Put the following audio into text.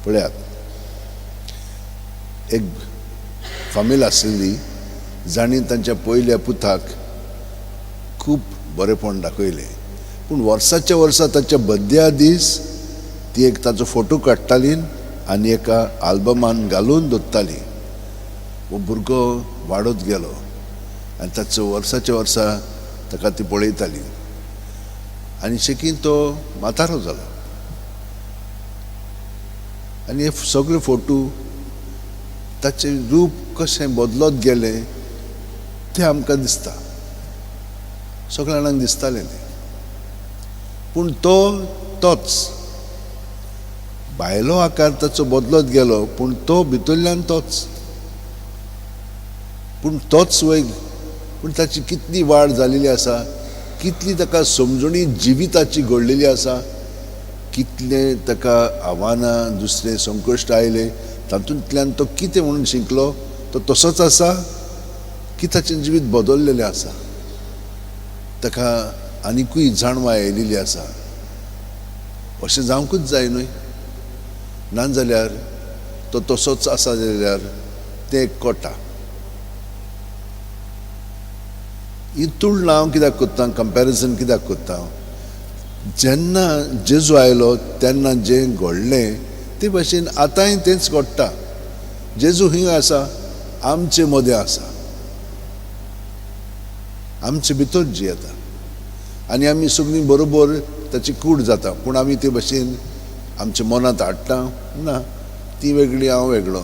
पळयात, एक फामील आसलेली जांणी तांच्या पयल्या पुताक खूब बरेपण दाखयलें, पूण वर्साच्या वर्सा ताच्या बड्ड्या दीस ती एक ताचो फोटो काडटाली आनी एका आल्बमान घालून दवरताली. हो भुरगो वाडत गेलो आनी ताचो वर्साच्या वर्सा ताका ती पळयताली आनी शेकीन तो म्हातारो जालो आनी हे सगळे फोटो ताचें रूप कशें बदलत गेलें तें आमकां दिसता, सगळ्या जाणांक दिसतालें तें. पूण तो तोच भायलो आकार ताचो बदलत गेलो, पूण तो भितरल्यान तोच, पूण तोच वय, पूण ताची कितली वाड जालेली आसा, कितली ताका समजणी जिविताची घडलेली आसा, कितलें ताका आव्हानां दुसरें संकश्ट आयलें तातूंतल्यान तो कितें म्हणून शिकलो, तो तसोच आसा की ताचें जिवीत बदललेलें आसा, ताका आनिकूय जाणवाय आयिल्ली आसा. अशें जावंकूच जाय न्हय, नाजाल्यार तो तसोच आसा जाल्यार तें एक कोटा. ही तुळना हांव कित्याक करता, कंपॅरिजन कित्याक करता, जेन्ना जेजू आयलो तेन्ना जें घडलें ते भाशेन आतांय तेंच घडटा. जेजू खंय आसा, आमचे मदें आसा, आमचे भितर जियेता आनी आमी सगळीं बरोबर ताची कूड जाता. पूण आमी ते भाशेन आमच्या मनांत हाडटा ना, ती वेगळी हांव वेगळो.